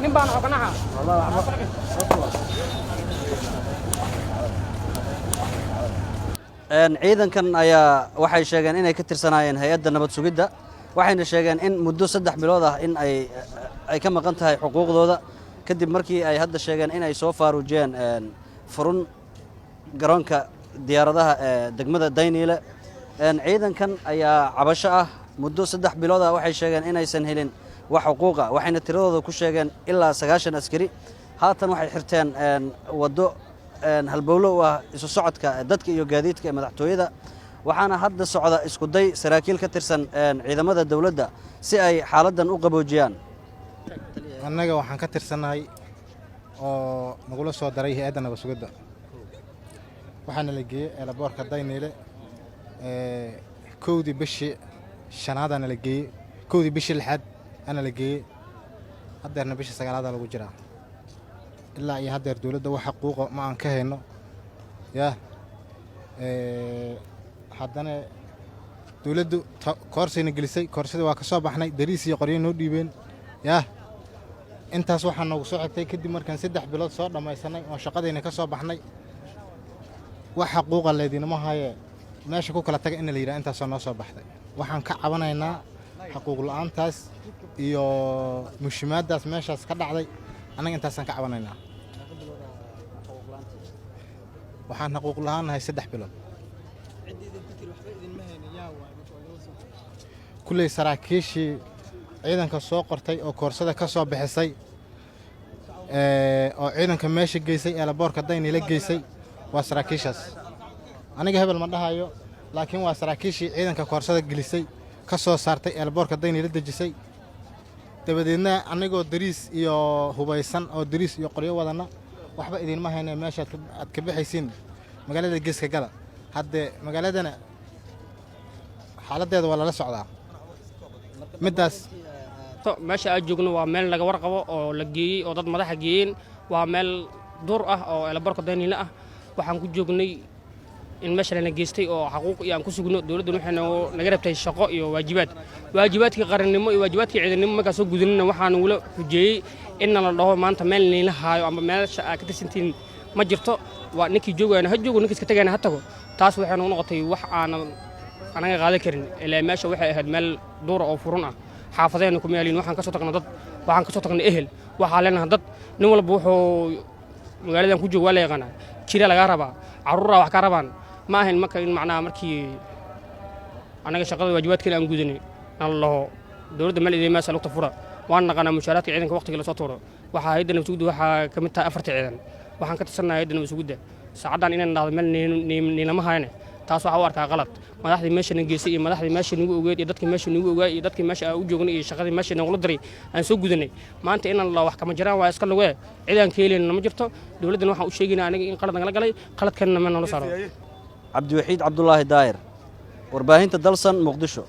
Nin baan xognaha. Ciidankan ayaa waxay sheegeen inay ka tirsanaayeen hay-adda nabad sugidda, waxayna sheegeen in muddo 3 bilood ah in ay ka maqan tahay xuquuqdooda, kadib markii ay hadda sheegeen in ay soo faaruujiyeen furun garoonka diyaaradaha ee degmada Dayniile. Ciidankan ayaa cabasho ah muddo 3 bilood ah. Waxay sheegeen inaysan helin wax xuquuqa, waxayna tiradooda ku sheegeen ilaa 90 askari. Haatan waxay xirteen waddo halbowlo u ah isu socodka dadka iyo gaadiidka ee madaxtooyada, waxaana hadda socda isku day saraakiil ka tirsan ciidamada dowladda si ay xaaladdan u qaboojiyaan. Annaga waxaan ka tirsannahay oo nagula soo daray hay-adda nabad sugidda. Waxaana la geeyey eelaboorka Dayniile 1dii bishii shanaadaana la geeyey, 1dii bishii lixaad ana la geeyey, haddeerna bishii sagaalaada lagu jiraa. Ilaa iyo haddeer dowladda wax xaquuqa ma aan ka hayno. Yah, haddana dowladdu koorsayna gelisay, koorsadii waa ka soo baxnay, dariis iyo qoryo noo dhiibeen. Yah, intaas waxaa noogu soo xigtay kadib markaan 3 bilood soo dhammaysanay oo shaqadayna ka soo baxnay, wax xaquuqa leydinama haye, meesha ku kala taga in la yidhaha. Intaasoo noo soo baxday waxaan ka cabanaynaa xaquuq la'aantaas iyo mushimaaddaas meeshaas ka dhacday. Annaga intaasaan ka cabanaynaa. Waxaan xaquuq la'aannahay 3 bilood. Kulley saraakiishii ciidanka soo qortay oo koorsada ka soo bixisay oo ciidanka meesha geysay, eelaboorka Dayniila geysay, waa saraakiishaas. Aniga hebel ma dhahayo, laakiin waa saraakiishii ciidanka koorsada gelisay, ka soo saartay, eelaboorka Dayniila dejisay. Dabadeedna annagoo dariis iyo hubaysan oo dariis iyo qoryo wadanna, waxba idiinma hayne, meesha aad ka baxaysiin magaalada geeska gala. Haddee magaaladana xaaladdeeda waa lala socdaa middaas. Meesha aad joogno waa meel laga warqabo oo la geeyey oo dad madaxa geeyeen. Waa meel duur ah oo eelaboorka Dayniile ah. Waxaan ku joognay in meesha lana geystay oo xaquuq iyo aan ku sugno. Dowladdan waxay naga rabtay shaqo iyo waajibaad, waajibaadkii qarannimo iyo waajibaadkii ciidannimo. Markaan soo gudanina, waxaa nagula xujeeyey in nala dhaho maanta meel niila haayo ama meesha aad ka tirsantihiin ma jirto, waa ninkii joogayana ha joogo, ninkii iska tagayana ha tago. Taas waxay nagu noqotay wax aanan anaga qaadan karin, ilaa meesha waxay ahayd meel duura oo furun ah. Xaafadeenna kuma yaaliin. Waxaan ka soo tagnay dad, waxaan ka soo tagnay ehel, waxaa leenahay dad. Nin walba wuxuu magaaladan ku joogo waa la yaqaanaa. Jira lagaa rabaa, carruuraa wax ka rabaan. Ma ahayn marka in macnaha markii anaga shaqada waajibaadkeena aan gudanay nala dhaho dowladda meel idiin lugta fura. Waan naqaanaa mushaaraadka ciidanka waqtiga lasoo tuuro. Waxaa hayadda nabad sugidda waxaa ka mid tahay afarta ciidan. Waxaan ka tirsannahay hayadda nabad sugidda. Saacaddan inaan dhahdo meel niilama hayne, taas waxaa u arkaa qalad. Madaxdii meesha na geysay iyo madaxdii meesha nagu ogeed iyo dadkii meesha nagu ogaay iyo dadkii meesha aan u joognay iyo shaqadii meesha nagula diray aan soo gudanay, maanta inaan la wax kama jiraan, waa iska lugee. Cid aan ka helayna ma jirto. Dowladdana waxaan u sheegaynaa aniga in qalad nagala galay, qaladkanna meel nala saaro. Cabdiwaxiid Cabdulaahi Daahir, warbaahinta Dalsan, Muqdisho.